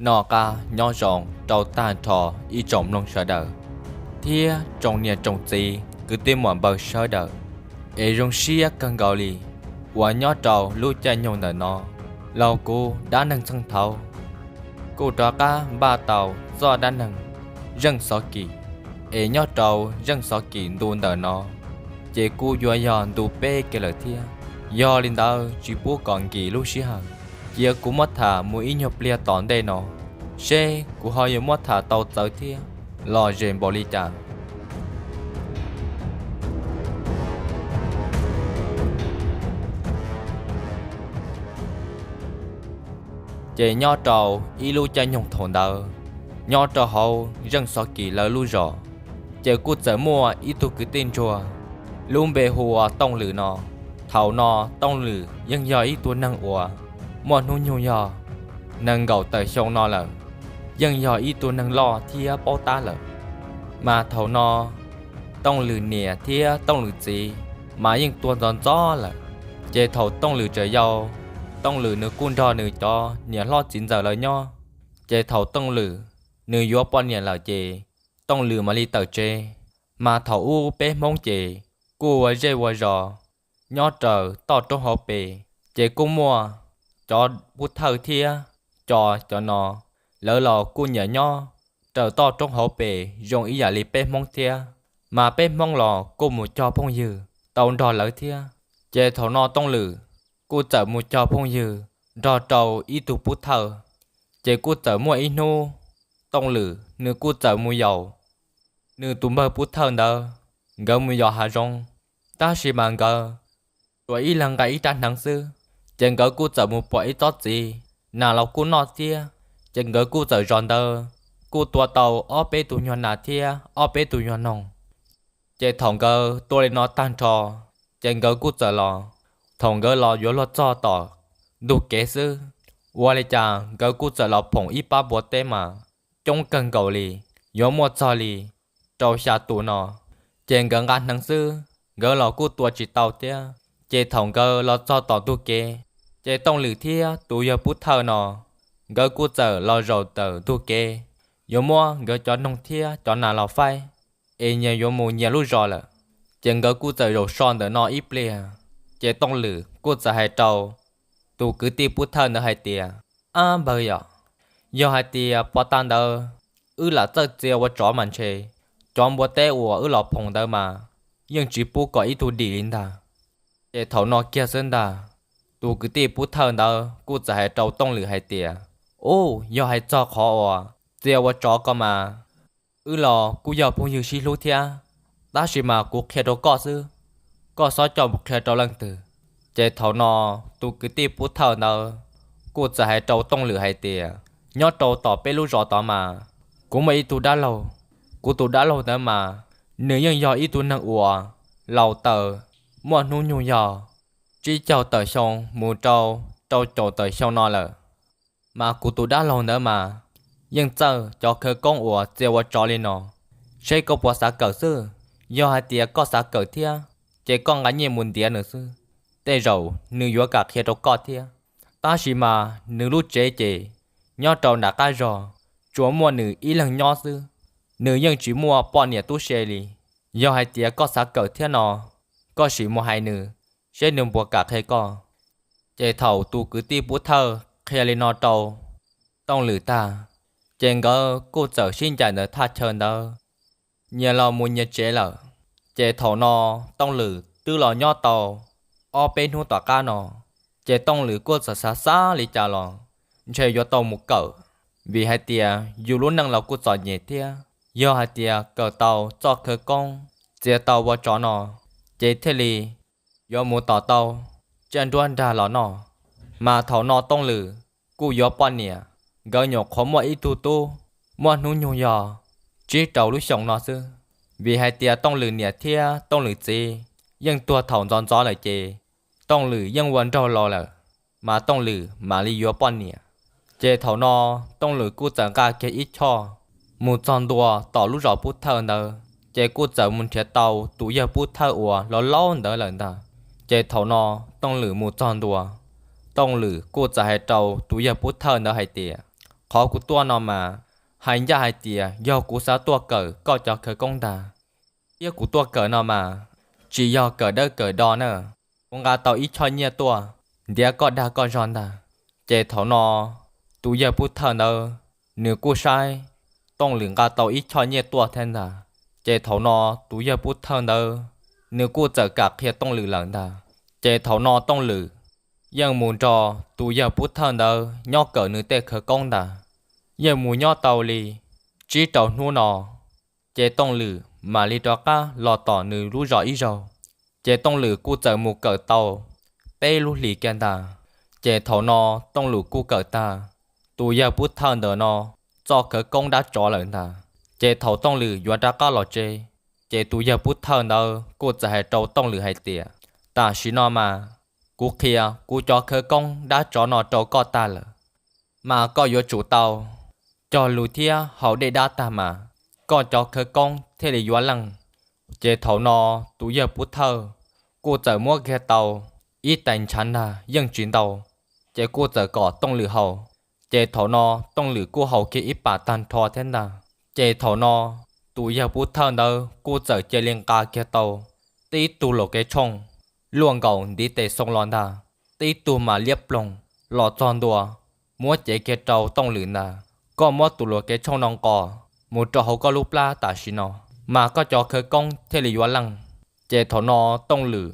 Noj qab nyob zoo rau tag nrho ib tsoom mloog sawv daws thiab tsoom niam tsoom txiv kwv tij muam npawg sawv daws, es zoo siab kawg nkaus li uas nyob rau lub caij nyoog ntawm no, los kuv dab neeg txheej thaud kuj rov qab npaj tau txoj dab neeg zeej xov kis, es nyob rau zeej xov kis ntu ntawm no ces kuj yuav yog ntu peb kiag lawm thiab. Yog li ntawd tsis pub kom nkim lub sij hawm, cia kuv muab tham mus ib nyuag pliag tom ntej no, seb kuv ho yuav muab tham tau txawv thiab lom zem npaum li cas. Ces nyob rau ib lub caij nyoog thaum ntawd, nyob rau hauv zeej xov kis lawv lub zos, ces kuj txawm muaj ib tug kwv tij ntsuag lub npe hu ua Tooj Lwm no. Thaum no Tooj Lwm yeej yog ib tug neeg uas muaj hnub nyoog yog nees nkaum tawm xyoo no lawm, yeej yog ib tug neeg loj thiab paub tab lawm. Mas thaum no Tooj Lwm niam thiab Tooj Lwm txiv mas yeej tuag ntxov ntxov lawm. Ces thaum Tooj Lwm tseem yau, Tooj Lwm nws kuj nrog nws cov niam hlob txiv ntxawm lawv nyob. Ces thaum Tooj Lwm nws yuav poj niam lawm ces Tooj Lwm mam li tawm tsev. Mas thaum ub peb Hmoob ces kuj ua zej ua zos nyob raws toj roob hauv pes, ces kuj muaj cov pub thawj thiab cov cov no, lawv los kuj nyiam nyob raws toj roob hauv pes zoo ib yam li peb Hmoob thiab. Mas peb Hmoob los kuj mus cog phooj ywg tau nrog lawv thiab. Ces thaum no Tooj Lwm kuj txawm mus cog phooj ywg nrog rau ib tug pub thawj. Ces kuj txawm muaj ib hnub Tooj Lwm nws kuj txawm mus yaum nws tus npawg pub thawj ntawd, nkawd mus yaum hav zoov. Tab sis mas nkawd tsuas ib leeg nqa ib rab hneev xwb, ces nkawd kuj txawm mus pom ib tsob txiv, nas los kuj noj thiab. Ces nkawd kuj txawm zov ntawd, kuj tua tau ob peb tus nyuag nas thiab ob peb tus nyuag noog. Ces thaum nkawd tua li no tag nrho, ces nkawd kuj txawm los. Thaum nkawd los yuav luag txog tom ntug kev xwb, ua li cas nkawd kuj txawm los phoom ib pab npua teb mas coob kawg nkaus li, yuav muaj txog li rau xya tus no. Ces nkawd nqa hneev xwb, nkawd los kuj tua tsis tau thiab. Ces thaum nkawd los txog tom ntug kev, ces Tooj Lwm thiab tus yawg pub thawj no, nkawd kuj txawm los zaum ntawm ntug kev, yuav muab nkawd cov noog thiab cov nas los faib, es nyias yuav mus nyias lub zos lawm. Ces nkawd kuj txawm zaum so ntawm no ib pliag, ces Tooj Lwm kuj txawm hais rau tus kwv tij pub thawj ntawd hais tias, Ab npawg yom, yog hais tias pov tag ntawd wb lam txawj txia ua tsov mas ntshe cov npua teb uas wb los phoom ntawd mas yeej tsis pub kom ib tug dim li ntag. Ces thaum no kiag xwb ntag, tus kwv tij pub thawj ntawd kuj txawm hais rau Tooj Lwm hais tias, Ub, yog hais txog qhov uas txia ua tsov ko mas, wb los kuj yog phooj ywg sib hlub thiab, tab sis mas kuv qhia rau koj xwb, koj txhob coj mus qhia rau leej twg. Ces thaum no tus kwv tij pub thawj ntawd kuj txawm hais rau Tooj Lwm hais tias, Nyob rau tom peb lub zos tod mas kuv muaj ib tug dab laug. Kuv tus dab laug ntawd mas nws yeej yog ib tug neeg uas laus taws, muaj hnub nyoog yog tsib caug tawm xyoo mus rau rau caum tawm xyoo no lawm. Mas kuv tus dab laug ntawd mas yeej txawj cov khawv koob uas txia ua tsov li no. Seb koj puas xav kawm xwb? Yog hais tias koj xav kawm thiab, ces koj nqa nyiaj mus ntiav nws xwb, tej zaum nws yuav kam qhia rau koj thiab. Tab sis mas nws lub tsev ces nyob rau nram qab zos, tsuas muaj nws ib leeg nyob xwb. Nws yeej tsis muaj poj niam tub se li. Yog hais tias koj xav kawm thiab no, koj sim mus hais nws, seb nws puas kam qhia koj. Ces thaum tus kwv tij pub thawj qhia li no rau Tooj Lwm tag, ces nkawd kuj txawm sib ncaim ntawm thaj chaw ntawd, nyias los mus nyias tsev lawm. Ces thaum no Tooj Lwm twb los nyob tau ob peb hnub tom qab no, ces Tooj Lwm kuj txawm xav xav li cas los ntshe yuav tau mus kawm, vim hais tias yus lub neej los kuj txom nyem thiab. Yog hais tias kawm tau txoj khawv koob txia tau ua tsov no, ces thiaj li yuav mus tom tau tsiaj nruab nrag los noj. Mas thaum no Tooj Lwm kuj yuav poj niam, nkawd nyuam qhuav muaj ib tug tub, muaj hnub nyoog yog tsib rau lub xyoo no xwb. Vim hais tias Tooj Lwm niam thiab Tooj Lwm txiv yeej tuag thaum ntxov ntxov lawm ces Tooj Lwm yeej ua nraug laus lawm, mas Tooj Lwm mam li yuav poj niam. Ces thaum no Tooj Lwm kuj txawm nqa kiag ib choj mus txog ntua tom lub zos pub thawj ntawd, ces kuj txawm mus nrhiav tau tus yawg pub thawj uas laus laus ntawd lawm ntag. Ces thaum no Tooj Lwm mus txog ntua, Tooj Lwm kuj txawm hais rau tus yawg pub thawj ntawd hais tias, Qhov kuv tuaj no mas hais ncaj hais tias yog kuv xav tuaj kawm koj cov khawv koob ntag. Thiab kuv tuaj kawm no mas tsis yog kawm dawb kawm do na, kuv nqa tau ib choj nyiaj tuaj ntiav koj dag koj zog ntag. Ces thaum no tus yawg pub thawj ntawd nws kuj saib Tooj Lwm nqa tau ib choj nyiaj tuaj thiab ntag. Ces thaum no tus yawg pub thawj ntawd nws kuj txawm kam qhia Tooj Lwm lawm ntag. Ces thaum no Tooj Lwm yeej mus nrog tus yawg pub thawj ntawd nyob kawm nws tej khawv koob ntag. Yeej mus nyob tau li tsib rau hnub no, ces Tooj Lwm mam li rov qab los tom nws lub zos ib zaug. Ces Tooj Lwm kuj txawm mus kawm tau peb lub hlis kiag ntag. Ces thaum no Tooj Lwm kuj kawm tag tus yawg pub thawj ntawm no txoj khawv koob dab tsov lawm ntag. Ces thaum Tooj Lwm yuav rov qab los tsev, ces tus yawg pub thawj ntawd kuj txawm hais rau Tooj Lwm hais tias, tam sim no mas kuv qhia kuv cov khawv koob dab tsov no rau koj tag lawm, mas koj yuav tsum tau cog lus thiab haus dej dab tag mas koj cov khawv koob thiaj li yuav leej. Ces thaum no tus yawg pub thawj kuj txawm muab kiag tau ib tais ntshav ntag yeej tsis ntau, ces kuj txawm kom Tooj Lwm haus. Ces thaum no Tooj Lwm kuj haus kiag ib pas tag nrho thiab ntag. Ces thaum no tus yawg pub thawj ntawd kuj txawm cia li nqa kiag tau tib tug luam kev tshooj luaj nkaus ntiv tes xoo los ntag, tib tug mas liab ploog los txog ntua, muab cev kiag rau Tooj Lwm ntag. Koj muab tus luam kev tshooj no nqos mus rau hauv koj lub plab tam sim no, mas koj cov khawv koob thiaj li yuav leej. Ces thaum no Tooj Lwm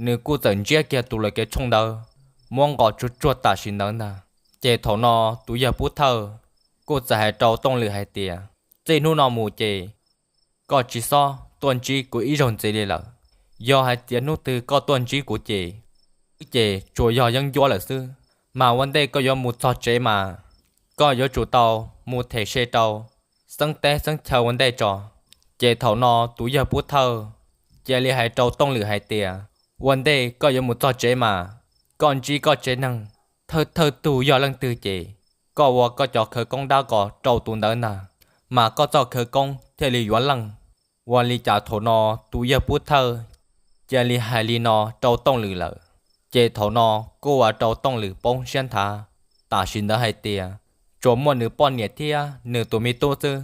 nws kuj txawm ntsiab kiag tus luam kev tshooj ntawd muab nqos tsuag tsuag tam sim ntawd ntag. Ces thaum no tus yawg pub thawj kuj txawm hais rau Tooj Lwm hais tias, txij hnub no mus ces koj tsis txhob tuaj ntsib kuv ib zaug ntxiv li lawm. Yog hais tias hnub twg koj tuaj ntsib kuv ces, wb ces tsuas yog yeeb ncuab lawm xwb. Mas ua ntej koj yuav mus txog tsev mas koj yuav tsum tau mus them se rau xeeb teb xeeb chaw ua ntej tso. Ces thaum no tus yawg pub thawj cia li hais rau Tooj Lwm hais tias, ua ntej koj yuav mus txog tsev mas koj ntsib koj tsev neeg thawj thawj tug yog leej twg ces koj ua koj cov khawv koob dab ko rau tus ntawd ntag, mas koj txoj khawv koob thiaj li yuav leej. Ua li cas thaum no tus yawg pub thawj cia li hais li no rau Tooj Lwm lawm. Ces thaum no kuj ua rau Tooj Lwm poob siab nthav tam sim ntawd hais tias, tsuas muaj nws poj niam thiab nws tus me tub xwb,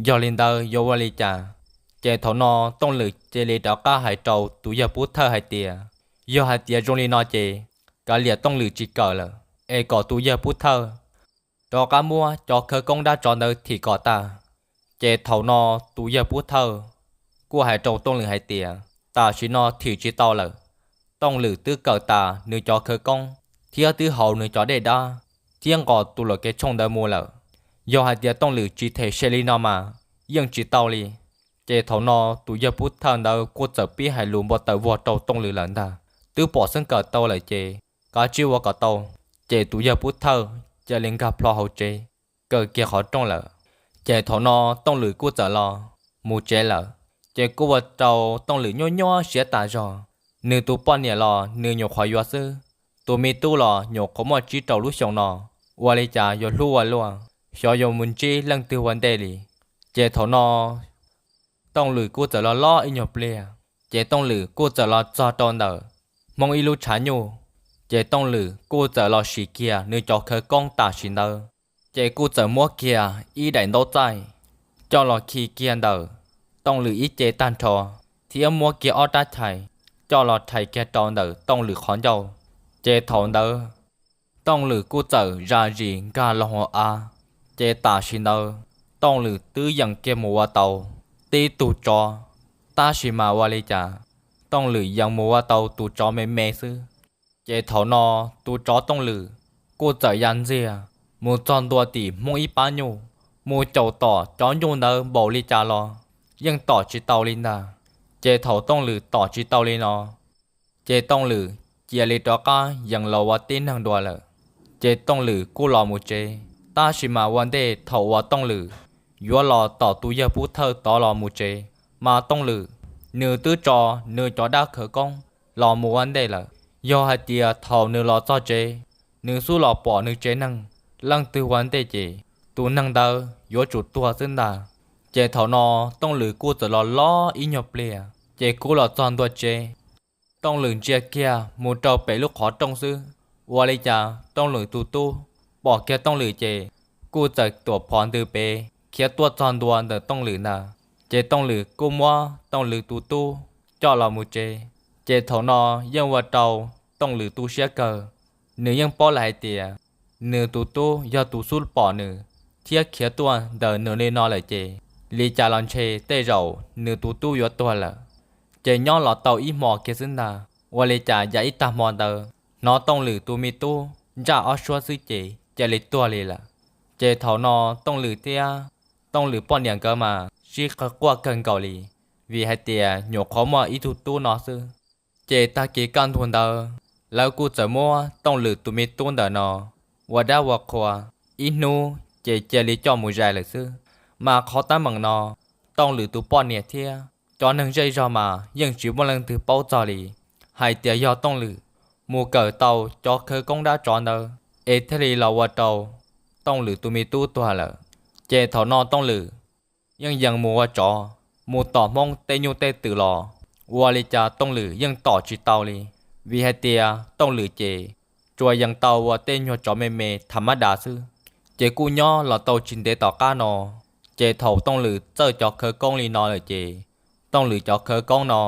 yog li ntawd yuav ua li cas? Ces thaum no Tooj Lwm cia li rov qab hais rau tus yawg pub thawj hais tias, yog hais tias zoo li no ces kav liam Tooj Lwm tsis kawm lawm, es kom tus yawg pub thawj rov qab muab cov khawv koob dab tsov ntawd thim kom tag. Ces thaum no tus yawg pub thawj kuj hais rau Tooj Lwm hais tias, tam sim no thim tsis tau lawm. Tooj Lwm twb kawm tas nws cov khawv koob thiab twb haus nws cov dej dab thiab nqos tus luam kev tshooj ntawd mus lawm. Yog hais tias Tooj Lwm tsis them se li no mas yeej tsis tau li. Ces thaum no tus yawg pub thawj ntawd kuj txawm pib hais lus npau taws vog rau Tooj Lwm lawm ntag, twb pom xeeb kawm tau lawm ces kav tsij ua kom tau. Ces tus yawg pub thawj cia li nkag plho hauv tsev, kaw kiag qhov rooj lawm. Ces thaum no Tooj Lwm kuj txawm los mus tsev lawm. Ces kuj ua rau Tooj Lwm nyuaj nyuaj siab tas zog. Nws tus poj niam los nws nyuam qhuav yuav xwb, tus me tub los nyuam qhuav muaj tsib rau lub xyoo no, ua li cas yuav hlub ua luaj, xyov yuav mus ntsib leej twg ua ntej li. Ces thaum no Tooj Lwm kuj txawm los lob ib nyuag pliag, ces Tooj Lwm kuj txawm los txog rau ntawm Hmoob ib lub tshav nyuj. Ces Tooj Lwm kuj txawm los sim kiag nws cov khawv koob tam sim ntawd, ces kuj txawm muab kiag ib daim ntaub txaij coj los khi kiag ntawm Tooj Lwm ib ce tag nrho, thiab muab kiag ob rab chais coj los rhais kiag rau ntawm Tooj Lwm qhov ncauj. Ces thaum ntawd Tooj Lwm kuj txawm zam zis nkag los hauv av. Ces tam sim ntawd Tooj Lwm twb yees kiag mus ua tau tib tug tsov, tab sis mas ua li cas Tooj Lwm yees mus ua tau tus tsov me me xwb. Ces thaum no tus tsov Tooj Lwm kuj txawm ya ntxiag mus txog ntua tim Hmoob ib pab nyuj, mus caum tom cov nyuj ntawd npaum li cas los yeej tom tsis tau li ntag. Ces thaum Tooj Lwm tom tsis tau li no, ces Tooj Lwm cia li rov qab yees los ua tib neeg dua lawm. Ces Tooj Lwm kuj los mus tsev, tab sis mas ua ntej thaum uas Tooj Lwm yuav los tom tus yawg pub thawj tod los mus tsev, mas Tooj Lwm nws twb tso nws cov dab khawv koob los mus ua ntej lawm. Yog hais tias thaum nws los txog tsev, nws xub los pom nws tsev neeg leej twg ua ntej ces tus neeg ntawd yuav tsum tuag xwb ntag. Ces thaum no Tooj Lwm kuj txawm los lob ib nyuag pliag, ces kuj los txog ntua tsev. Tooj Lwm ntsia kiag mus rau pem lub qhov rooj xwb, ua li cas Tooj Lwm tus tub pom kiag Tooj Lwm ces kuj txawm tuam phov ntws pem khiav tuaj txog ntua ntawm Tooj Lwm ntag. Ces Tooj Lwm kuj muab Tooj Lwm tus tub coj los mus tsev. Ces thaum no yeej ua rau Tooj Lwm tu siab kawg. Nws yeej paub lawm hais tias nws tus tub yog tus xub pom nws thiab khiav tuaj ntawm nws li no lawm ces li cas los ntshe tej zaum nws tus tub yuav tuag lawm. Ces nyob los tau ib hmo kiag xwb ntag, ua li cas yav ib tag hmo ntawd hnov Tooj Lwm tus me tub ntsaj ob suab xwb ces cia li tuag li lawm. Ces thaum no Tooj Lwm thiab Tooj Lwm poj niam nkawd mas sib qw quaj kawg nkaus li, vim hais tias nyuam qhuav muaj ib tug tub no xwb. Ces tag kis kaj ntug ntawd lawv kuj txawm muab Tooj Lwm tus me tub ntawm no ua dab ua qhua ib hnub ces cia li coj mus zais lawm xwb. Mas qhov teeb meem no Tooj Lwm tus poj niam thiab cov neeg zej zog mas yeej tsis muaj leej twg paub txog li hais tias yog Tooj Lwm mus kawm tau cov khawv koob dab tsov ntawd es thiaj li los ua rau Tooj Lwm tus me tub tuag lawm. Ces thaum no Tooj Lwm yeej yees mus ua tsov, mus tom Hmoob tej nyuj tej twm los ua li cas Tooj Lwm yeej tom tsis tau li, vim hais tias Tooj Lwm ces tsuas yees tau ua tej nyuag tsov me me tham mab das xwb. Ces kuj nyob los tau tsis ntev tom qab no, ces thaum Tooj Lwm txawj cov khawv koob li no lawm ces Tooj Lwm cov khawv koob no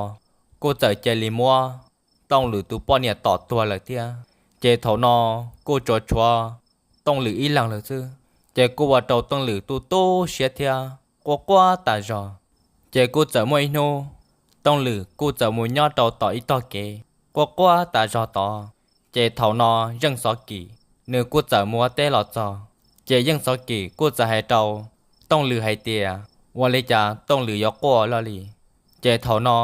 kuj txawm cia li muab Tooj Lwm tus poj niam tom tuag lawm thiab. Ces thaum no kuj tsuas tshuav Tooj Lwm ib leeg lawm xwb. Ces kuj ua rau Tooj Lwm tu tu siab thiab quaj quaj tas zog. Ces kuj txawm muaj ib hnub Tooj Lwm kuj txawm mus nyob rau tom ib tog kev quaj quaj tas zog tod. Ces thaum no Yeej Xov Kim nws kuj txawm mus ua teb los txog. Ces Yeej Xov Kim kuj txawm hais rau Tooj Lwm hais tias ua li cas Tooj Lwm yuav quaj loj li. Ces thaum no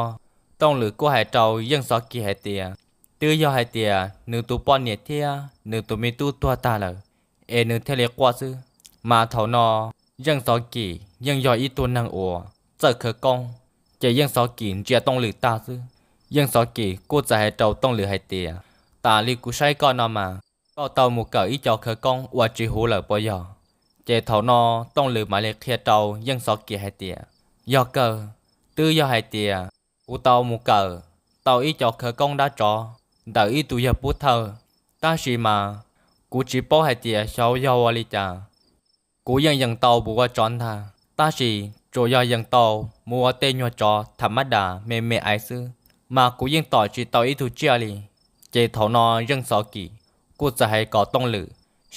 Tooj Lwm kuj hais rau Yeej Xov Kim hais tias twb yog hais tias nws tus poj niam thiab nws tus me tub tuag tag lawm es nws thiaj li quaj xwb. Mas thaum no Yeej Xov Kim yeej yog ib tug neeg uas txawj khawv koob, ces Yeej Xov Kim ntsia Tooj Lwm tag xwb, Yeej Xov Kim kuj txawm hais rau Tooj Lwm hais tias tas li kuv saib koj no mas koj tau mus kawm ib co khawv koob ua tsis huv lawm puas yog? Ces thaum no Tooj Lwm mam li qhia rau Yeej Xov Kim hais tias yog kawg, twb yog hais tias kuv tau mus kawm tau ib co khawv koob dab tsov ntawm ib tug yawg pub thawj, tab sis mas kuv tsis paub hais tias xyov yog ua li cas. Kuv yeej yees tau mus ua tsov ntag, tab sis tsuas yog yees tau mus ua tej nyuag tsov tham mab das me me aiv xwb, mas kuv yeej tom tsis tau ib tug tsiaj li. Ces thaum no Yeej Xov Kim kuj txawm hais kom Tooj Lwm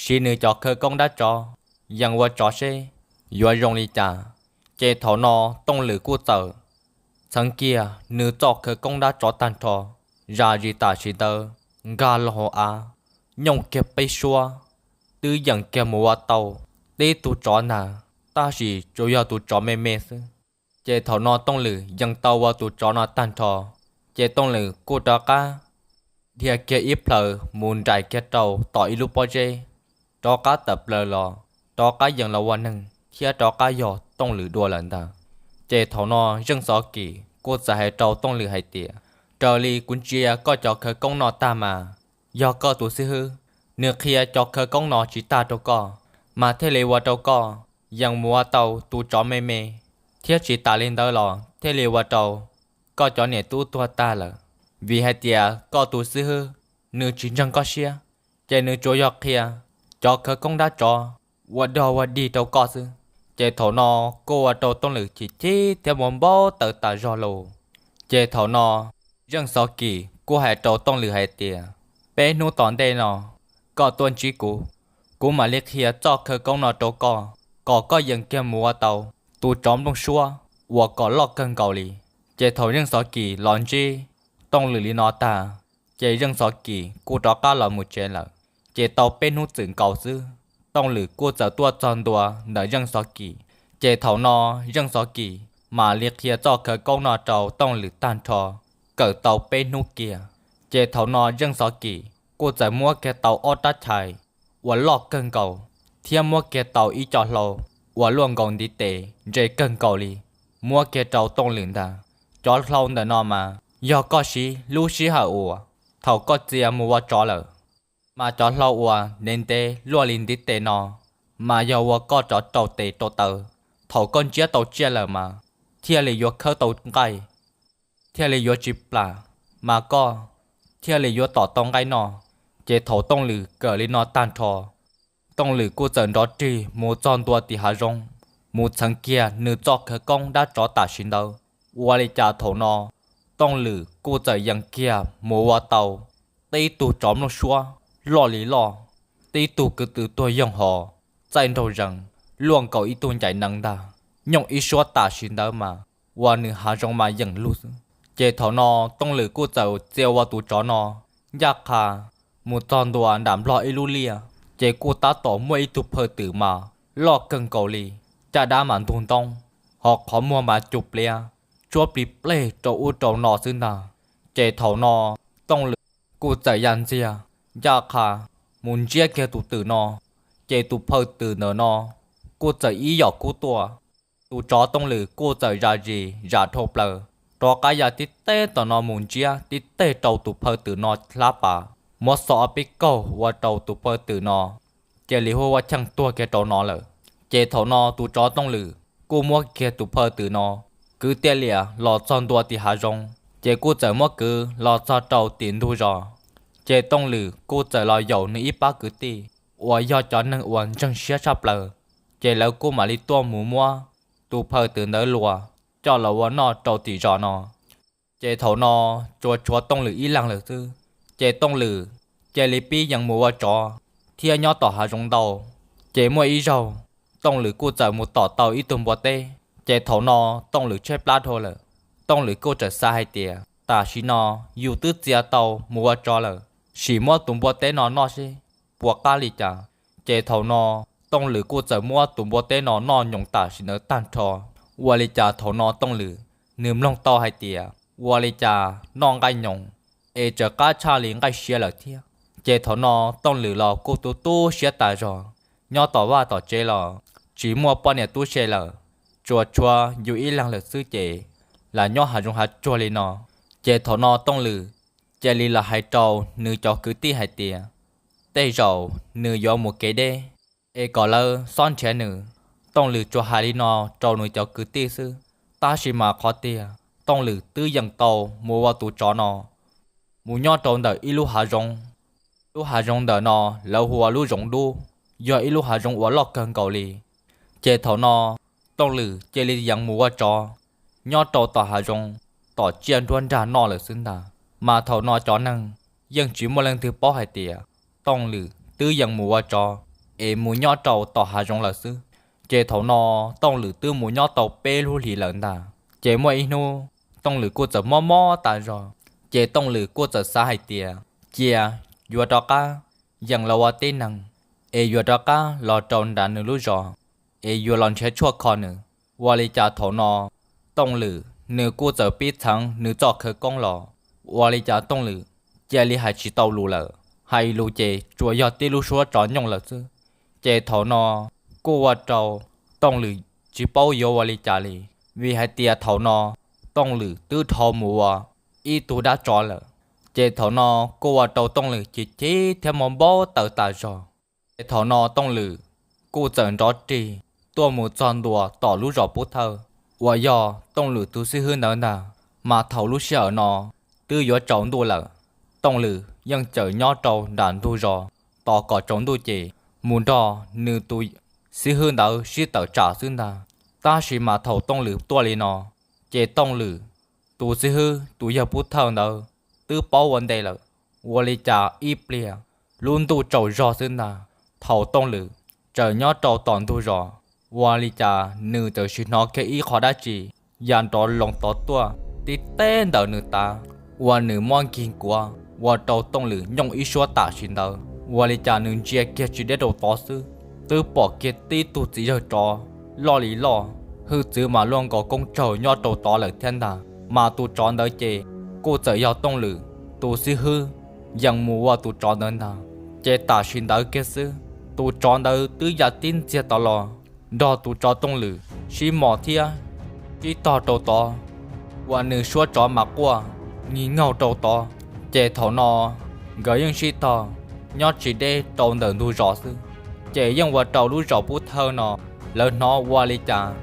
siv nws cov khawv koob dab tsov yees ua tsov seb yuav zoo li cas. Ces thaum no Tooj Lwm kuj txawm txheev kiag nws txoj khawv koob dab tsov tag nrho, zam zis tam sim ntawd nkag los hauv av, nyooj kiag peb suab, twb yeem kiag mus ua tau tib tug tsov ntag, tab sis tsuas yog tus tsov me me xwb. Ces thaum no Tooj Lwm yees tau ua tus tsov no tag nrho, ces Tooj Lwm kuj rov qab dhia kiag ib plhaw mus nraim kiag rau tom ib lub pob zeb, rov qab tawm plaws los, rov qab yees los ua neeg thiab rov qab yog Tooj Lwm dua lawm ntag. Ces thaum no Yeej Xov Kim kuj txawm hais rau Tooj Lwm hais tias raws li kuv ntsia koj cov khawv koob no tag mas yog koj tus xib hwb, nws qhia cov khawv koob no tsis tag rau koj, mas thiaj li ua rau koj yees mus ua tau tus tsov me me, thiab tsis tas li ntawd los thiaj li ua rau koj cov niam tub tuag tag lawm. Vim hais tias koj tus xib hwb nws tsis ntseeg koj siab, ces nws tsuas yog qhia cov khawv koob dab tsov ua dog ua dig rau koj xwb. Ces thaum no kuj ua rau Tooj Lwm chim chib thiab mus npau taws tas zog lus. Ces thaum no Yeej Xov Kim kuj hais rau Tooj Lwm hais tias peb hnub tom ntej no koj tuaj ntsib kuv, kuv mam li qhia txoj khawv koob no rau koj, kom koj yees kiag mus ua tau tus tsov nplooj suab uas kom loj kawg nkaus li. Ces thaum Yeej Xov Kim los ntsib Tooj Lwm li no tag, ces Yeej Xov Kim kuj rov qab los mus tsev lawm. Ces tau peb hnub txwm nkaus xwb, Tooj Lwm kuj txawm tuaj txog ntua ntawm Yeej Xov Kim. Ces thaum no Yeej Xov Kim mam li qhia txoj khawv koob no rau Tooj Lwm tag nrho, kawm tau peb hnub kiag. Ces thaum no Yeej Xov Kim kuj txawm muab kiag tau ob rab chais uas loj kawg nkaus, thiab muab kiag tau ib co hlau uas luaj nkaus ntiv tes ntse kawg nkaus li, muab kiag rau Tooj Lwm ntag. Cov hlau ntawm no mas yog koj siv lub sij hawm uas thaum koj txia mus ua tsov lawm, mas cov hlau uas ntev ntev luaj li ntiv tes no mas yog ua koj rov rau tes rau taw. Thaum koj ntsiab tau tsiaj lawm mas thiaj li yuav khawb tau nqaij, thiaj li yuav tsis plam, mas koj thiaj li yuav tom tau nqaij noj. Ces thaum Tooj Lwm kawm li no tag nrho, Tooj Lwm kuj txawm nrov rig mus txog ntua tim hav zoov, mus txheev kiag nws txoj khawv koob dab tsov tam sim ntawd. Ua li cas thaum no Tooj Lwm kuj txawm yees kiag mus ua tau tib tug tsov nplooj suab loj li loj, tib tug kwv tw tuag yoog hos txaij nraug zees, luaj nkaus ib tug ncaim nees ntag, nyooj ib suab tam sim ntawd mas ua nws hav zoov mas yeem lug xwb. Ces thaum no Tooj Lwm kuj txawm txia ua tus tsov no ncaj qha mus txog ntua nram nplog ib lub liaj, ces kuj tab tom muaj ib tug phaw twm mas loj kawg nkaus li, caj dab mas ntug ntoob, hos qhov muag mas cug pliav, tsuab plig pleg rau ub rau no xwb ntag. Ces thaum no Tooj Lwm kuj txawm ya ntxiag ncaj qha mus ntsiab kiag tus twm no, ces tus phaw twm ntawm no kuj txawm ib yam kub tuaj. Tus tsov Tooj Lwm kuj txawm zam zis zam dhau plaws, rov qab ya tib teg tom no mus ntsiab tib teg rau tus phaw twm no hlab pas, muab xo ob peb kaug ua rau tus phaw twm no cia li hu ua cheej tuag kiag rau no lawm. Ces thaum no tus tsov Tooj Lwm kuj muab kiag tus phaw twm no kwv tiaj liam los txog ntua tim hav zoov, ces kuj txawm muab kwv los txog rau tim ntug zos. Ces Tooj Lwm kuj txawm los yaum nws ib pab kwv tij uas yog cov neeg uas ntseeg siab tshaj plaws, ces lawv kuj mam li tuaj mus muab tus phaw twm ntawd luas coj los ua noj rau tim zos no. Ces thaum no tsuas tshuav Tooj Lwm ib leeg lawm xwb, ces Tooj Lwm cia li pib yees mus ua tsov thiab nyob tom hav zoov ntau. Ces muaj ib zaug Tooj Lwm kuj txawm mus tom tau ib tug npua teb, ces thaum no Tooj Lwm tshaib plab dhau lawm. Tooj Lwm kuj txawm xav hais tias tam sim no yus twb txia tau mus ua tsov lawm, sim muab tus npua teb no noj seb puas qab li cas. Ces thaum no Tooj Lwm kuj txawm muab tus npua teb no noj nyoos tam sim ntawd tag nrho. Ua li cas thaum no Tooj Lwm nws mloog tau hais tias ua li cas noj nqaij nyoos es txawm qab tshaj li nqaij siav lawm thiab. Ces thaum no Tooj Lwm los kuj tu tu siab tas zog, nyob tom vaj tom tsev los tsis muaj poj niam tub se lawm, tsuas tshuav yus ib leeg lawm xwb ces lam nyob hav zoov hav tsuag li no. Ces thaum no Tooj Lwm cia li los hais rau nws cov kwv tij hais tias tej zaum nws yuav mus kev deb, es kom lawv xob nrhiav nws. Tooj Lwm tsuas hais li no rau nws cov kwv tij xwb, tab sis mas qhov tiag Tooj Lwm twb yeem tau mus ua tus tsov no mus nyob rau ntawm ib lub hav zoov. Lub hav zoov ntawm no lawv hu ua lub zoov dub, yog ib lub hav zoov uas loj kawg nkaus li. Ces thaum no Tooj Lwm cia li yees mus ua tsov nyob rau tom hav zoov, tom tsiaj nruab nrag noj lawm xwb ntag. Mas thaum no cov neeg yeej tsis muaj leej twg paub hais tias Tooj Lwm twb yees mus ua tsov es mus nyob rau tom hav zoov lawm xwb. Ces thaum no Tooj Lwm twb mus nyob tau peb lub hlis lawm ntag. Ces muaj ib hnub Tooj Lwm kuj txawm mob mob tas zog, ces Tooj Lwm kuj txawm xav hais tias cia yuav rov qab yees los ua tib neeg, es yuav rov qab los rau nram nws lub zos, es yuav los nrhiav tshuaj kho nws. Ua li cas thaum no Tooj Lwm nws kuj txawm pib txheev nws txoj khawv koob los, ua li cas Tooj Lwm cia li hais tsis tau lus lawm, hais lus ces tsuas yog tib lub suab tsov nyooj lawm xwb. Ces thaum no kuj ua rau Tooj Lwm tsis paub yuav ua li cas li, vim hais tias thaum no Tooj Lwm twb dhau mus ua ib tug dab tsov lawm. Ces thaum no kuj ua rau Tooj Lwm chim chim thiab mob npau taws tas zog. Ces thaum no Tooj Lwm kuj txawm nrov rig tuaj mus txog ntua tom lub zos Pub Thawj uas yog Tooj Lwm tus xib hwb ntawd ntag. Mas thaum lub sij hawm no twb yuav tsaus ntuj lawm, Tooj Lwm yeej tseem nyob rau nram ntug zos tos kom tsaus ntuj ces mus nrog nws tus xib hwb ntawd sib tawm tsam xwb ntag. Tab sis mas thaum Tooj Lwm tuaj li no, ces Tooj Lwm tus xib hwb tus yawg Pub Thawj ntawd twb paub ua ntej lawm. Ua li cas ib pliag lub ntuj tsaus zog xwb ntag, thaum Tooj Lwm tseem nyob rau tom ntug zos, ua li cas nws txawm sim hnov kiag ib qho dab tsi ya nrov loo tod tuaj tib teg ntawm nws tav, ua nws muab nkig nkuav ua rau Tooj Lwm nyooj ib suab tam sim ntawd. Ua li cas nws ntsia kiag tsis deb rau tod xwb, twb pom kiag tib tug txiv yawg tsov loj li loj, hwj txwv mas luaj nkaus koob tsaug nyob rau tod lawm thiab ntag. Mas tus tsov ntawd ces kuj txawm yog Tooj Lwm tus xib hwb yees mus ua tus tsov ntawd ntag. Ces tam sim ntawd kiag xwb, tus tsov ntawd twb ya tib ntxiag tod los nrog tus tsov Tooj Lwm sib mos thiab sib tog rau tod, ua nws suab tsov mas quaj nkig nkaug rau tod. Ces thaum no nkawd yeej sib tog nyob tsis deb rau ntawm ntug zos xwb. Ces yeej ua rau lub zos Pub Thawj no lawv hnov ua li cas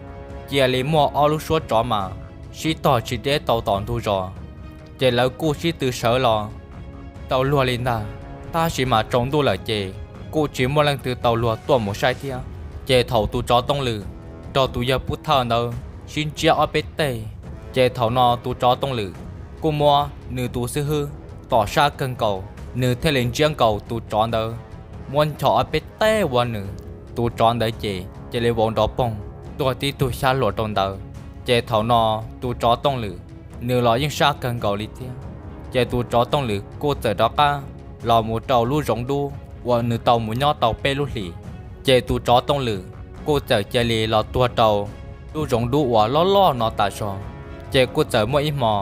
cia li muaj ob lub suab tsov mas sib tog tsis deb tau tom ntug zos. Ces lawv kuj sib tw sawv los tau luag li ntag. Tab sis mas tsaus ntuj lawm ces kuj tsis muaj leej twg tau luag tuaj mus saib thiab. Ces thaum tus tsov Tooj Lwm nrog tus yawg Pub Thawj ntawd sib ntsiab ob peb teg, ces thaum no tus tsov Tooj Lwm kuj muab nws tus xib hwb tom sab kawg nkaus, nws thiaj li ntsiab nkaus tus tsov ntawd, muab nchos ob peb teg ua nws. Tus tsov ntawd ces cia li vau nrov poog tuag tib tug xyab hluas rau ntawd. Ces thaum no tus tsov Tooj Lwm nws los yeej sab kawg nkaus li thiab. Ces tus tsov Tooj Lwm kuj txawm rov qab los mus rau lub zoov dub uas nws tau mus nyob tau peb lub hlis. Ces tus tsov Tooj Lwm kuj txawm cia li los tuag rau lub zoov dub uas loj loj no tas zog. Ces kuj txawm muaj ib hmo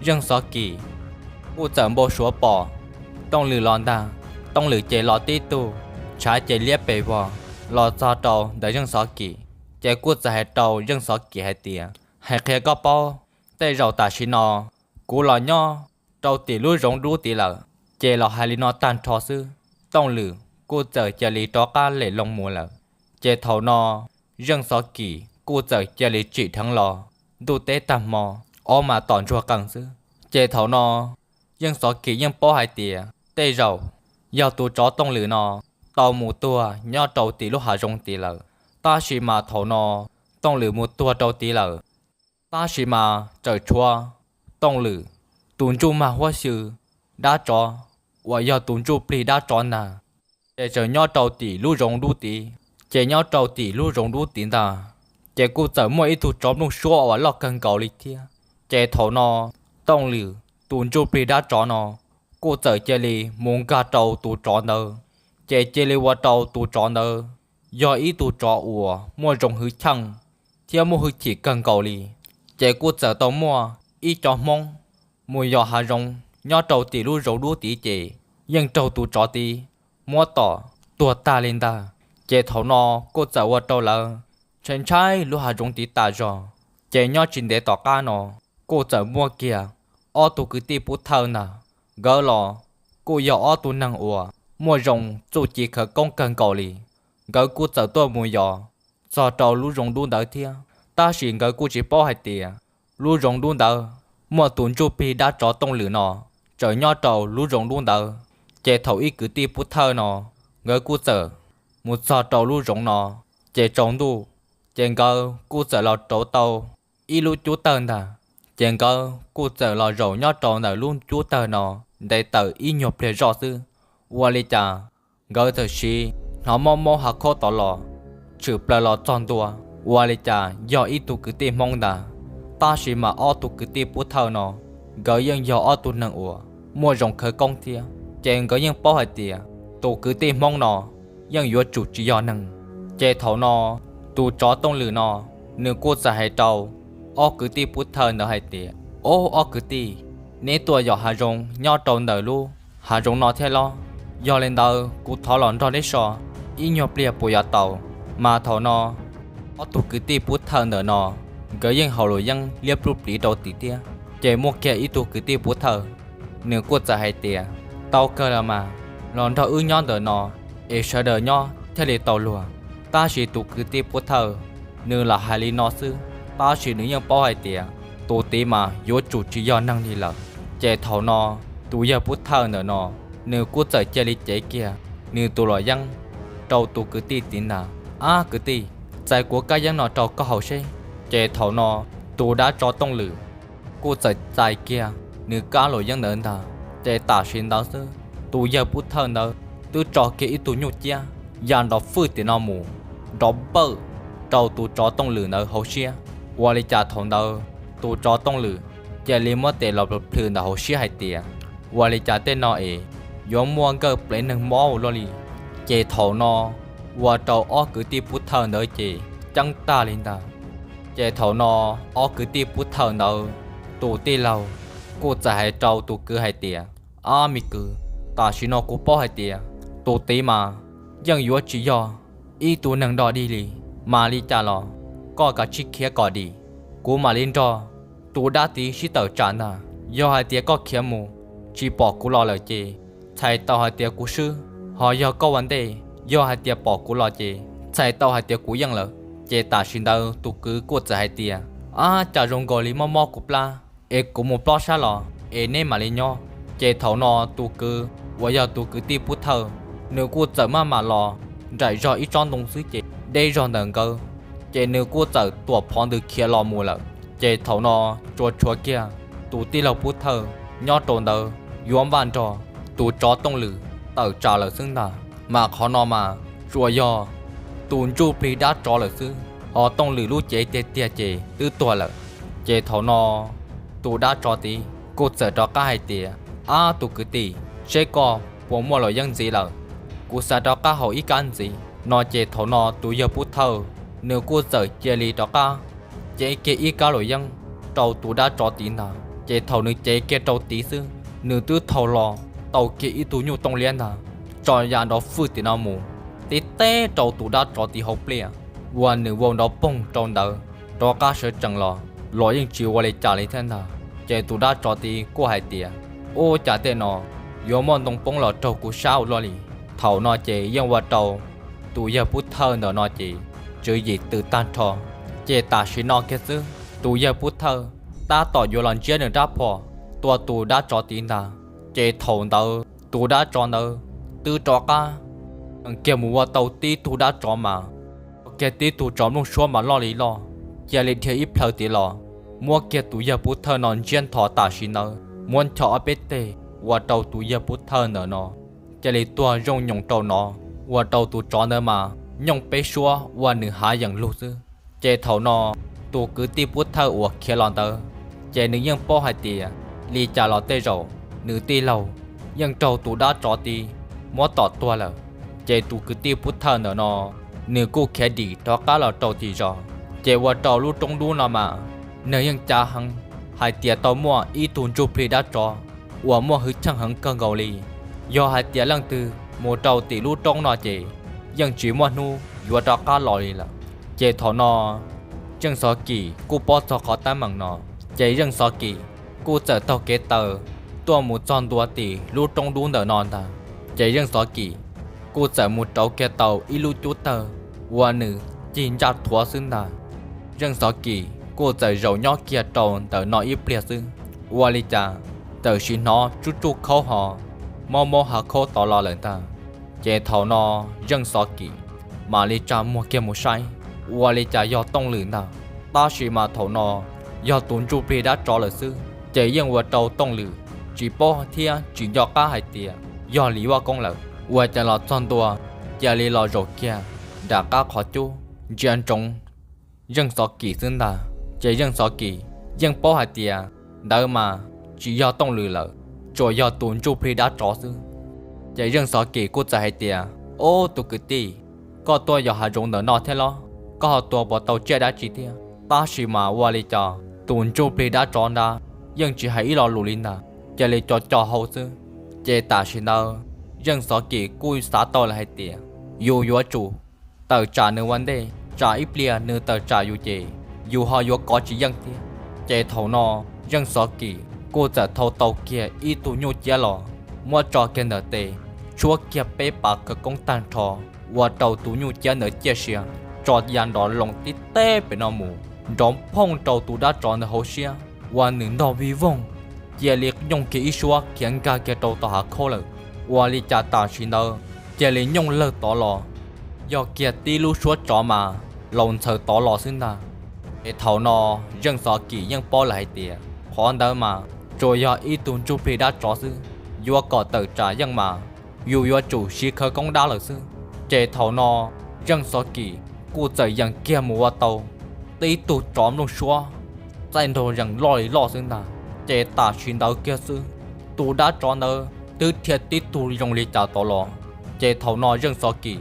Zeej Xov Kim kuj txawm npau suav pom Tooj Lwm los ntag. Tooj Lwm ces los tib tug, tshav ces liab pes vog los txog rau ntawm Zeej Xov Kim. Ces kuj txawm hais rau Zeej Xov Kim hais tias, hais qhia koj paub, tej zaum tam sim no kuv los nyob rau tim lub zoov dub tid lawm. Ces los hais li no tag nrho xwb, Tooj Lwm kuj txawm cia li rov qab lem loo mus lawm. Ces thaum no Zeej Xov Kim kuj txawm cia li tsim dheev los, ntuj teb tag hmo, ob mas tom ntsuag qees xwb. Ces thaum no Zeej Xov Kim yeej paub hais tias tej zaum yog tus tsov Tooj Lwm no tau mus tuag nyob rau tim lub hav zoov tid lawm. Tab sis mas thaum no Tooj Lwm mus tuag rau tid lawm, tab sis mas tseem tshuav Tooj Lwm tus ntsuj mag huab xyw dab tsov uas yog tus ntsuj plig dab tsov ntag, ces tseem nyob rau tim lub zoov dub tid. Ces nyob rau tim lub zoov dub tid ntag, ces kuj txawm muaj ib tug tsov nplooj suab uas loj kawg nkaus li thiab. Ces thaum no Tooj Lwm tus ntsuj plig dab tsov no kuj txawm cia li mus nkag rau tus tsov ntawd. Ces cia li ua rau tus tsov ntawd yog ib tug tsov uas muaj zoo hwj chim thiab muaj hwj chim kawg nkaus li. Ces kuj txawm tau muaj ib co Hmoob mus yos hav zoov nyob rau tim lub zoov dub tid ces yeej raug tus tsov tid muab tom tuag tag li ntag. Ces thaum no kuj txawm ua rau lawv ntshai ntshai lub hav zoov tid tas zog. Ces nyob tsis ntev tom qab no kuj txawm muaj kiag ob tug kwv tij Pub Thawj ntag. Nkawd los kuj yog ob tug neeg uas muaj zoo txuj ci khawv koob kawg nkaus li. Nkawd kuj txawm tuaj mus yos txog rau lub zoov dub ntawd thiab, tab sis nkawd kuj tsis paub hais tias lub zoov dub ntawd muaj tus ntsuj plig dab tsov Tooj Lwm no tseem nyob rau lub zoov dub ntawd. Ces thaum ib kwv tij Pub Thawj no nkawd kuj txawm mus txog rau lub zoov no, ces tsaus ntuj, ces nkawd kuj txawm los rauv tau ib lub cub tawg ntag. Ces nkawd kuj txawm los zaum nyob rau ntawm lub cub tawg no ntev tawm ib nyuag pliag zoj xwb. Ua li cas nkawd txawm siv hnov mob mob hav khaub tod los tshwm plaws los txog ntua. Ua li cas yog ib tug kwv tij Hmoob ntag, tab sis mas ob tug kwv tij Pub Thawj no nkawd yeej yog ob tug neeg uas muaj zoo khawv koob thiab, ces nkawd yeej paub hais tias tus kwv tij Hmoob no yeej yuav tsum tsis yog neeg. Ces thaum no tus tsov Tooj Lwm no nws kuj txawm hais rau ob kwv tij Pub Thawj ntawd hais tias, Ob, ob kwv tij, neb tuaj yos hav zoov nyob rau ntawm lub hav zoov no thiab los? Yog li ntawd kuv thov los nrog neb so ib nyuag pliag puas yuav tau? Mas thaum no ob tug kwv tij Pub Thawj ntawm no nkawd yeej haus luam yeeb liab plub pliv rau tim thiab. Ces muaj kiag ib tug kwv tij Pub Thawj, nws kuj txawm hais tias, Tau kawg los mas, los nrog wb nyob ntawm no es sawv daws nyob thiaj li tau luag. Tab sis tus kwv tij Pub Thawj nws lam hais li no xwb, tab sis nws yeej paub hais tias tus tid mas yuav tsum tsis yog neeg li lawm. Ces thaum no tus yawg Pub Thawj ntawm no nws kuj txawm cia li cev kiag nws tus luam yeeb rau tus kwv tij tid ntag. Ab kwv tij, txais kuv kab yeeb no rau koj haus seb. Ces thaum no tus dab tsov Tooj Lwm kuj txawm txais kiag nws kab luam yeeb ntawd ntag. Ces tam sim ntawd xwb tus yawg Pub Thawj ntawd twb tso kiag ib tug nyuj ciab ya nrov fwj tim no mus, nrov npawj rau tus tsov Tooj Lwm ntawd hauv siab. Ua li cas thaum ntawd tus tsov Tooj Lwm cia li muab tes los plhws ntawm hauv siab hais tias, Ua li cas tej no es yuav muaj nkawj plev neeg mob ua luaj li? Ces thaum no ua rau ob kwv tij Pub Thawj ntawd ces ceeb tag li ntag. Ces thaum no ob kwv tij Pub Thawj ntawd tus tij laug kuj txawm hais rau tus kwv hais tias, Ab me kwv, tam sim no kuv paub hais tias tus tid mas yeej yuav tsis yog ib tug neeg dog dig li. Mas li cas los koj kav tsij khiav kom dim, kuv mam li nrog tus dab tid sib tawm tsam ntag. Yog hais tias koj khiav mus tsis pom kuv los lawm ces txhais tau hais tias kuv swb, ho yog koj ua ntej yog hais tias pom kuv los ces txhais tau hais tias kuv yeej lawm. Ces tam sim ntawd tus kwv kuj txawm hais tias, Ab, cas zoo nkaus li mob mob kuv plab es kuv mus plob sab los es neb mam li nyob. Ces thaum no tus kwv uas yog tus kwv tij Pub Thawj nws kuj txawm maj mam los nraim zog ib tsob ntoo xwb ces deb zog ntawm nkawd, ces nws kuj txawm tuam phov ntws khiav los mus lawm. Ces thaum no tsuas tshuav kiag tus tij laug Pub Thawj nyob rau ntawd yuav npaj nrog tus tsov Tooj Lwm tawm tsam lawm xwb ntag. Mas qhov no mas tsuas yog tus ntsuj plig dab tsov lawm xwb, ho Tooj Lwm lub cev tiag tiag ces twb tuag lawm. Ces thaum no tus dab tsov tid kuj txawm rov qab hais tias, Ab tus kwv tij, seb koj puas muaj luam yeeb ntxiv lawm, kuv xav rov qab haus ib kab ntxiv no. Ces thaum no tus yawg Pub Thawj nws kuj txawm cia li rov qab cev kiag ib kab luam yeeb rau tus dab tsov tid ntag. Ces thaum nws cev kiag rau tid xwb, nws twb thau los tau kiag ib tug nyuj tooj liab ntag, tso ya nrov fwj tim no mus, tib teb rau tus dab tsov tid hauv pliaj, uas nws vau nrov poog rau ntawd, rov qab sawv tsees los los yeej tsis ua li cas li thiab ntag. Ces tus dab tsov tid kuj hais tias, Ub, cas tej no yuav muaj ntoo poob los raug kuv sab ua luaj li. Thaum no ces yeej ua rau tus yawg Pub Thawj ntawm no ces tswv yim tws tag nrho. Ces tam sim no kiag xwb tus yawg Pub Thawj tab tom yuav los ntsiab nws rab phom tua tus dab tsov tid ntag. Ces thaum ntawd tus dab tsov ntawd twb rov qab kiag mus ua tau tib tug dab tsov mas, kiag tib tug tsov nplooj suab mas loj li loj, cia li dhia ib plhaw tid los muab kiag tus yawg Pub Thawj no ntsiab nthos tam sim ntawd, muab ncho ob peb teg ua rau tus yawg Pub Thawj ntawm no cia li tuag zoo nyoos rau no, ua rau tus tsov ntawd mas nyooj peb suab ua nws hav yeem lug xwb. Ces thaum no tus kwv tij Pub Thawj uas khiav los ntawd, ces nws yeej paub hais tias li cas los tej zaum nws tij laug yeej raug tus dab tsov tid muab tom tuag lawm. Ces tus kwv tij Pub Thawj ntawm no nws kuj khiav dim rov qab los rau tim zos. Ces ua rau lub roob dub no mas neeg yeej cav heev hais tias tau muaj ib tug ntsuj plig dab tsov uas muaj hwj chim heev kawg nkaus li. Yog hais tias leej twg mus rau tim lub roob no ces yeej tsis muaj hnub yuav rov qab los li lawm. Ces thaum no Zeej Xov Kim kuj paub txog qhov teeb meem no, ces Zeej Xov Kim kuj txawm taug kev taw tuaj mus txog ntua tim lub roob dub ntawm no ntag. Ces Zeej Xov Kim kuj txawm mus rauv kiag tau ib lub cub tawg uas nws cig ntsaj thuav xwb ntag. Zeej Xov Kim kuj txawm zaum nyob kiag rau ntawm no ib pliag xwb, ua li cas txawm sim hnov tsuj tsuj khaub ho mob mob hav khaub tod los lawm ntag. Ces thaum no Zeej Xov Kim mam li tsa muag kiag mus saib, ua li cas yog Tooj Lwm ntag. Tab sis mas thaum no yog tus ntsuj plig dab tsov lawm xwb, ces yeej ua rau Tooj Lwm tsis paub thiab tsis nco qab hais tias yog Lis Vaj Koob lawm. Ua cas los txog ntua cia li los zaum kiag nram qab qhov cub ntsia ntsoov Zeej Xov Kim xwb ntag. Ces Zeej Xov Kim yeej paub hais tias ntawd mas tsis yog Tooj Lwm lawm, tsuas yog tus ntsuj plig dab tsov xwb. Ces Zeej Xov Kim kuj txawm hais tias, Ob, tus kwv tij, koj tuaj yos hav zoov ntawm no thiab los? Koj ho tua puas tau tsiaj dab tsi thiab? Tab sis mas ua li cas tus ntsuj plig dab tsov ntawd yeej tsis hais ib lo lus li ntag, cia li co co hau xwb. Ces tam sim ntawd Zeej Xov Kim kuj xav tau lawm hais tias yus yuav tsum tawm tsam nws ua ntej, tsam ib pliag nws tawm tsam yus ces yus ho yuav kov tsis yeej thiab. Ces thaum no Zeej Xov Kim kuj txawm thau tau kiag ib tug nyuj ciab los muab tso kiag ntawm tes, tshuab kiag peb pas khawv koob tag nrho, ua rau tus nyuj ciab ntawd ciaj sia, tso ya nrov loo tib teb pem no mus, nrov phooj rau tus dab tsov ntawd hauv siab, ua nws ntog vij voog, cia li nyooj kiag ib suab khiav nkag kiag rau tom hav khaub lawm. Ua li cas tam sim ntawd cia li nyooj lawg tod los, yog kiag tib lub suab tsov mas laus ntxhaws tod los xwb ntag. Ces thaum no Zeej Xov Kim yeej paub lawm hais tias qhov ntawd mas tsuas yog ib tug ntsuj plig dab tsov xwb, yuav kom tawm tsam yeej mas yus yuav tsum siv khawv koob dab lawm xwb. Ces thaum no Zeej Xov Kim kuj txawm yees kiag mus ua tau tib tug tsov nplooj suab txaij nraug yees loj li loj xwb ntag. Ces tam sim ntawd kiag xwb, tus dab tsov ntawd twb dhia tib tug zoo li cas tod los. Ces thaum no Zeej Xov Kim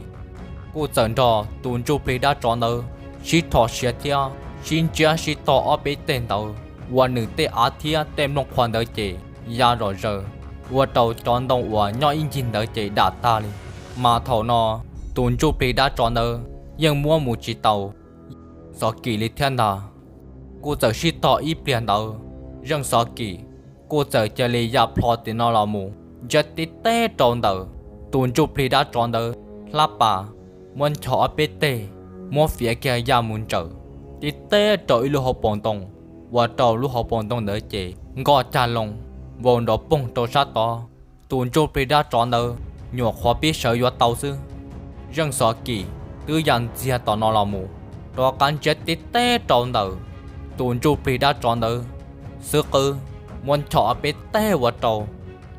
kuj txawm nrog tus ntsuj plig dab tsov ntawd sib rho siav thiab sib ntsiab sib tog ob peb teg ntawd, ua nws tej av thiab tej nplooj qhuav ntawd ces ya zom zaws, ua rau cov ntoo uas nyob ib ncig ntawd ces dam tag li. Mas thaum no tus ntsuj plig dab tsov ntawd yeej muab mus tsis tau Xov Kim li thiab ntag. Kuj txawm sib tog ib pliag ntawd, Zeej Xov Kim kuj txawm cia li ya plho tim no los mus ntsiab tib teb rau ntawm tus ntsuj plig dab tsov ntawd hlab pas, muab ncho ob peb teg, muab fiav kiag ya mus ntsawm tib teb rau ib lub hauv paus ntoo, ua rau lub hauv paus ntoo ntawd ces nkoj cag loo, vau nrov poog rau sab tod. Tus ntsuj plig dab tsov ntawd nyuam qhuav pib sawv yuav tau xwb. Zeej Xov Kim twb ya ntxiag tom no los mus, rov qab ntsiab tib teg rau ntawm tus ntsuj plig dab tsov ntawd xwb qwb, muab nchos peb teg ua rau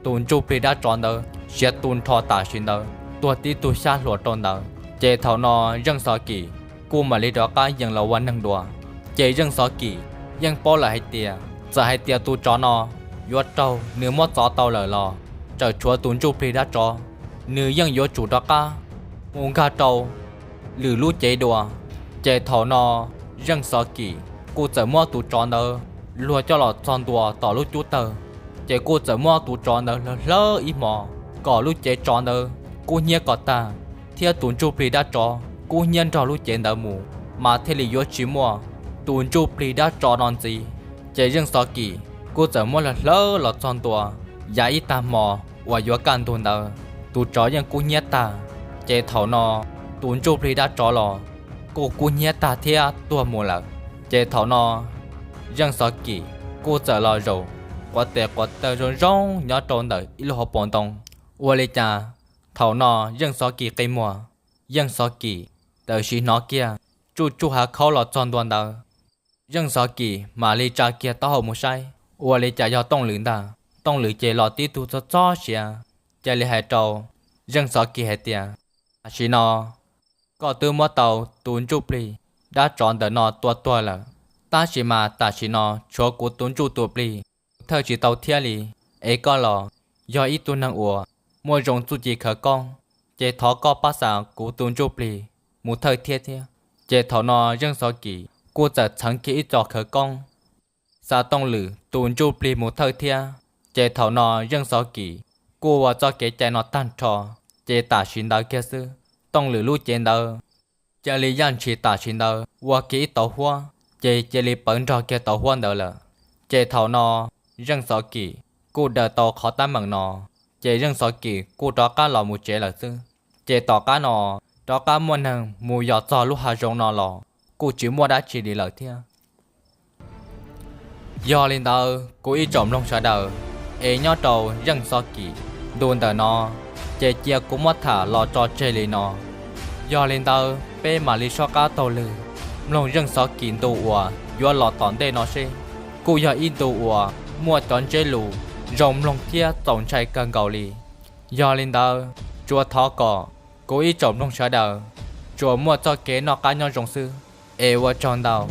tus ntsuj plig dab tsov ntawd siav tu nrho tam sim ntawd tuag tib tug xyab hluas rau ntawd. Ces thaum no Zeej Xov Kim kuj mam li rov qab yees los ua neeg dua. Ces Zeej Xov Kim yeej paub lawm hais tias txawm hais tias tus tsov no yuav raug nws muab txov tau lawm los tseem tshuav tus ntsuj plig dab tsov, nws yeej yuav tsum rov qab mus nkag rau lwm lub cev dua. Ces thaum no Zeej Xov Kim kuj txawm muab tus tsov ntawd luag coj los txog ntua tom lub cub tawg, ces kuj txawm muab tus tsov ntawd hlawv hlawv ib hmo kom lub cev tsov ntawd kub hnyiab kom tag, thiab tus ntsuj plig dab tsov kub hnyiab nrog lub cev ntawd mus, mas thiaj li yuav tsis muaj tus ntsuj plig dab tsov no ntxiv. Ces Zeej Xov Kim kuj txawm muab hlawv hlawv los txog ntua yav ib tag hmo uas yuav kaj ntug ntawd, tus tsov yeej kub hnyiab tag. Ces thaum no tus ntsuj plig dab tsov los kuj kub hnyiab tag thiab tuag mus lawm. Ces thaum no Zeej Xov Kim kuj txawm los zaum quav tes quav taw zoo zoo nyob rau ntawm ib lub hauv paus ntoo. Ua li cas thaum no Zeej Xov Kim qi muag, Zeej Xov Kim tawm sim hnov kiag tsuj tsuj hav khaub los txog ntua ntawd. Zeej Xov Kim mam li tsa kiag taub hau mus saib ua li cas yog Tooj Lwm ntag. Tooj Lwm ces los tib tug txog txog siav, cia li hais rau Zeej Xov Kim hais tias, tam sim no koj twb muab tau tus ntsuj plig dab tsov ntawm no tua tuag lawm, tab sis mas tam sim no tshuav kuv tus ntsuj tus plig mus thawj tsis tau thiab li, es koj los yog ib tug neeg uas muaj zoo txuj ci khawv koob, ces thov koj pab xa kuv tus ntsuj plig mus thawj thiab thiab. Ces thaum no Zeej Xov Kim kuj txawm txheev kiag ib co khawv koob xa Tooj Lwm tus ntsuj plig mus thawj thiab. Ces thaum no Zeej Xov Kim kuj ua txoj kev cai no tag nrho, ces tam sim ntawd kiag xwb Tooj Lwm lub cev ntawd cia li yaj ntshis tam sim ntawd ua kiag ib tauv huab, ces cia li pawv nrog kiag tauv huab ntawd lawm. Ces thaum no Zeej Xov Kim kuj daws tau qhov teeb meem no, ces Zeej Xov Kim kuj rov qab los mus tsev lawm xwb. Ces tom qab no rov qab muaj neeg mus yos txog lub hav zoov no los kuj tsis muaj dab tsi li lawm thiab. Yog li ntawd kuv ib tsoom mloog sawv daws, es nyob rau Zeej Xov Kim ntu ntawm no, ces cia kuv muab tham los tso tseg li no. Yog li ntawd peb mam li soj qab taug lw mloog Zeej Xov Kim ntu uas yuav los tom ntej no seb, kuj yog ib ntu uas muaj cov ntsiab lus zoo mloog thiab txaus ntshai kawg nkaus li. Yog li ntawd, tsuas thov kom kuv ib tsoom mloog sawv daws tsuas muaj txoj kev noj qab nyob zoo xwb, es ua tsaug ntau.